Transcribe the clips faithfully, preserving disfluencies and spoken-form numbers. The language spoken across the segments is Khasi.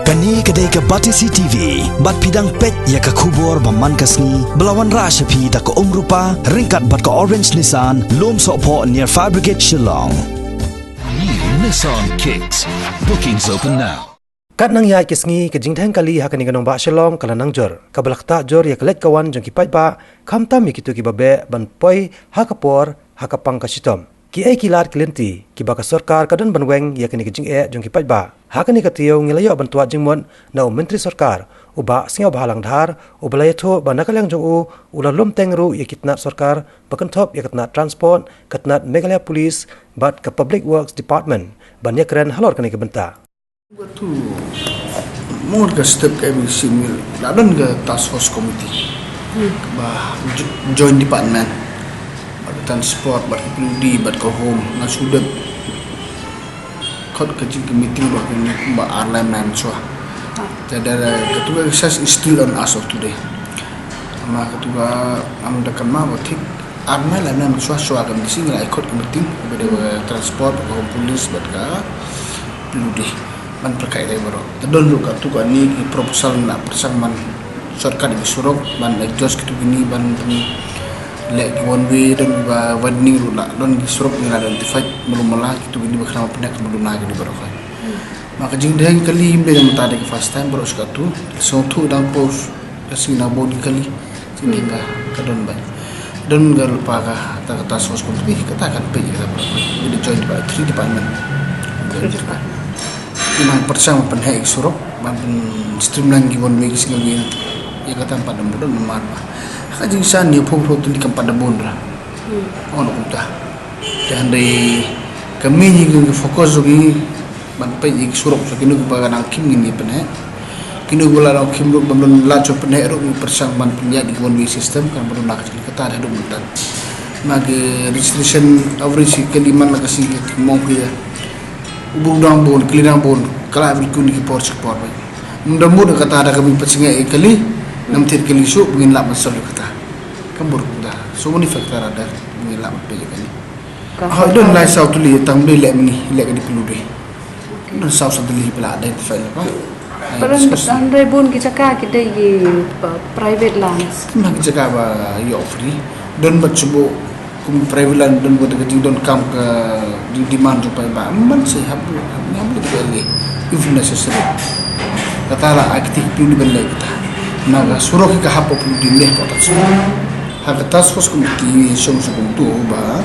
Kane ka dei ka Batesi T V, bad phi dang peit ïa ka khubor ba man ka sngi, ba la wanrah sha phi da ka Umrupa, ryngkat bad ka Orange Nissan, Lumsohphoh near Fire Brigade Shillong. New Nissan Kicks. Bookings open now. Kat nang ïaid ki sngi, ka jingdheng kali ha kane ka nongbah Shillong ka la nang jur, kaba la ktah jur ïa ka leit ka wan jong ki paidbah, khamtam ïa kito kiba beh ban poi ha ka por ha ka pang ka shitom. Kiei ki lad ki lynti kiba ka sorkar ka don ban weng ïa kane ka jingeh jong ki paidbah? Ha kane ka taïew ngi la ïoh ban twad jingmut na u Myntri Sorkar, u Bah Sniawbhalang Dhar, uba la ïathuh ba na ka liang jong u, u la lum teng ruh ïa ki tnat sorkar ba kynthup ïa ka tnat Transport, ka tnat Meghalaya Police bad ka Public Works Department ban ïakren halor kane ka bynta. Katu, mo ka step ka M E C mil, la don ka task force committee ba jo-, joint department, bad ka Transport, bad ka P W D, bad ka Home, nga shu dep khot ka jing ka meeting ruh kane kumba ar lai mynta mynshuwa. Te da katu ka exercise is still on as of today. Namar katu ka, am da kan ma ba thik ar lai mynta mynshuwa, shuwa ka meeting, la khot ka meeting ba da ka Transport, bad ka Home Police, bad ka P W D, ban pyrkhat ïa baroh. Te don ruh katu kane ki proposal na pyrshang ban shortcut ïa ki surok, ban adjust kitu kine, ban pynleh ki one way, don ba widening ruh la, don ki surok ngi la identify, malu mala, kitu kine ba khnang ban pynleh ka maduna kine baroh. Ma ka jingdheng kali ym dei mynta dei ka first time, baroh shi katu, sngewthuh dang post, ka sngi na bun ki kali. Sini ka, ka don bha. Don ka lypa ka, ta ka task force committee, kata kan peit ïa kata baroh. With the joint by three department. Joint department. Ki nang pyrshang ban pynheh ïa ki surok, ban pyn streamline ki one way ki single way. Ïa kata pat dang bun namar ba. Ha ka jingsan ïa phuh phuh tylli kam pat dang bun ra. Ono kumta. Te hynrei ka main ïa ka focus jong ngi ban peit ïa ki surok, so kino kiba ka nang khim ngin ïa pynheh. Kino kiba la nang khim ruh ban don lad shuh pynheh ruh ngi pyrshang ban pynïaid ïa ki one way system kan ban don la ka jingkata haduh mynta. Ma ki registration average ki kali man la ka sngi ki mong ki ïa. U briew dang bun, kali dang bun, ka la bun ki por shi por ba. Ym da mut kata da ka mih pat sngewbha ïa kali, nam thied kali shuh ba ngin lah ban solve kata. Ka mur kata. So many factor ada ba ngin lah ban peit ïa kali. Ka hoi, don lai saw tylli tang ba leh mynne, leh ka dei pynlut dei. Don saw saw tylli ba la identify lypa. Palan hynrei bun ki jaka ki dei ki, uh, private lands. Ki ma ki jaka ba ïoh free. Don bad shuh kum private land don bad ka jingdonkam ka jingdemand jong paidbah. Man sa hap, hap, hap leh if necessary. Kata la aktif pynlut ban leh kata. Na ka surok ka hap pynlut leh pynlut. Ha ka task force committee shong shong tu ba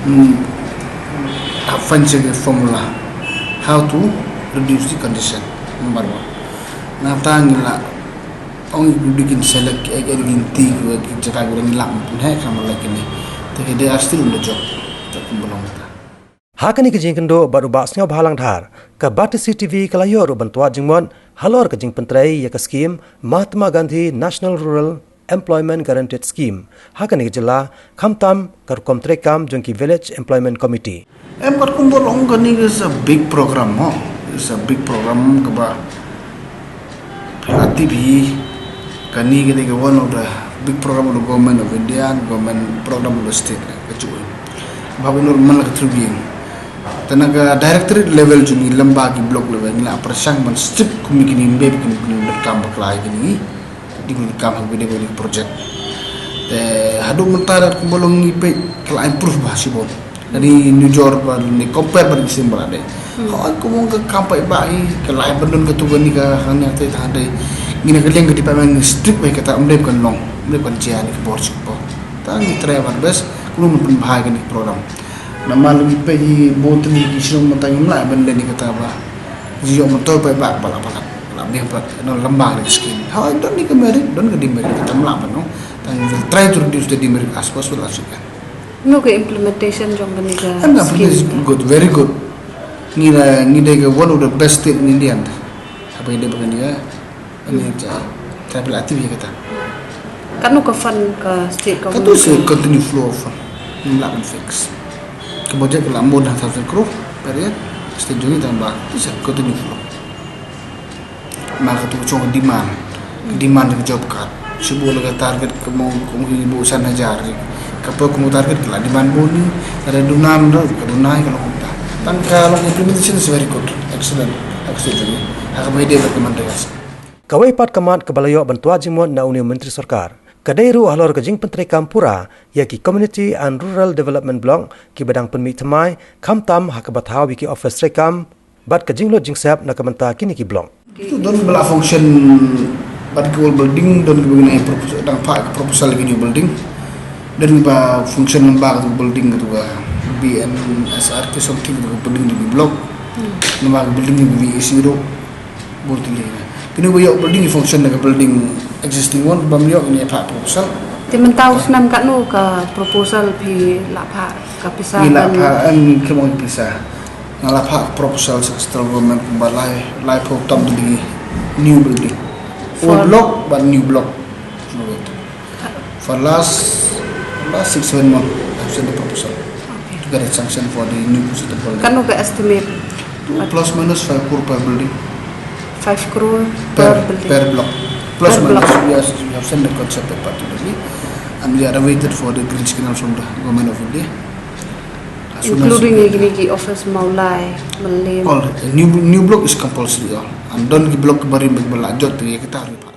Hmm. Hap find the formula how to reduce the condition. Number one. Nangta ngi la ong ïa ki kin select ki, eh, ki kin ti ki, ki jaka ki ngi la pynheh ka ma la kine. Te ki they are still on the job. Te kumba long ta. Ha kane ka jingkynduh bad u Bah Sniawbhalang Dhar, ka Batesi T V ka la ïoh ruh ban twad jingmut halor ka jingpyntrei ïa ka skim Mahatma Gandhi National Rural Employment Guaranteed Scheme ha kane ka jylla, khamtam ka rukom treikam jong ki Village Employment Committee. Em, katkum ba long kane ka is a big program, ho. It's a big program kaba phi la tip hi, kane ka dei ka one of the big program of the Government of India and government program of the state, ka chuh. Ba phin ur man la ka through being. Te na ka directorate level jong ngi lem bad ki block level ngi la pyrshang ban strip kum kine ym dei ba kin, kin donkam bakla ïa kine. Dei ban kam ha kine, kine project. Te haduh mynta da kumba long ngi peit ka la improve bha shibun. Lane nujor ba lane compare bad ki sien ba la dei. Hmm. Hooid kumba ka kam paidbah hi ka la ban don katu kane ka hangne te tang dei. Ngi na ka liang ka department ngi strict bha kata, ym dei ban long, ym dei ban jia ne ka bor shu ka bor. Te ngi try our best kumno ban pynbha kane ka program. Namar ngi peit hi bun tylli ki shnong mynta ngim lah ban leh ne kata ba. Ji ïoh myntoi paidbah ba la palat. La biang pat, no, lamba ka skim. Hooid, don ne ka merit, don ka demerit, kata ym lah ban, no. Tang, we'll try to reduce the demerit as possible as we can. No, ka implementation jong kane ka skim. And implementation is good, very good. Ngi la, ngi dei ka one of the best state in India. Haba ïadei bad kane ka, kane ka, tribal activity kata. Katno ka fund ka state ka, katu se continue flow of fund. Ngim lah ban fix. Ka budget ka la more than thousand crore per year. State jong ngi tang ba, tu se continue flow. Ma katu ka shong ka demand. Ka demand ka job card. Shu buh la ka target ka mong, ka mong hi buh san hajar. Ka poi kum ka target ka la demand buh ni. Ka duna, ka duna ka long kumta. Tang ka long implementation is very good. Excellent. Ha kaba ïadei bad ka Manrega. Kawei pat ka mat kaba la ïoh ban twad jingmut na une u Myntri Sorkar ka dei ruh halor ka jingpyntreikam pura ïa ki Community and Rural Development Block kiba dang pynmih thymmai, khamtam ha kaba thaw ïa ki office treikam bad ka jinglut jingsep na ka bynta kine ki block. Don ba la function bad ka old building, don ba ngin ai proposal, dang phah ka proposal ka new building. Don ba function lyngba ka building ka B N S R K something ka building ka block. Lyngba ka building ka B A C ruh. Bun tylli. Kine ba ïoh building i function da ka building existing one, bym ïoh, ngin ai phah proposal. Te mynta u snem katno ka proposal phi la phah ka pisa? Ngi la phah, em, kumno pisa? Nga la phah proposal sha central government kumba lai, laiphew tam tylli new building. Old block bad new block. For last, last six, seven months, I've sent the proposal to get a sanction for the new Kusitan building. Katno ka estimate? Plus minus five crore per building. Five crore per building? Per block. Plus minus, yes, we have sent the concept paper to Delhi, and we are awaited for the green signal from the Government of India. Including ki office Mawlai, Mylliem. All the new, new block is compulsory all. And don ki block ba rim ba la jot ïa kita ruh.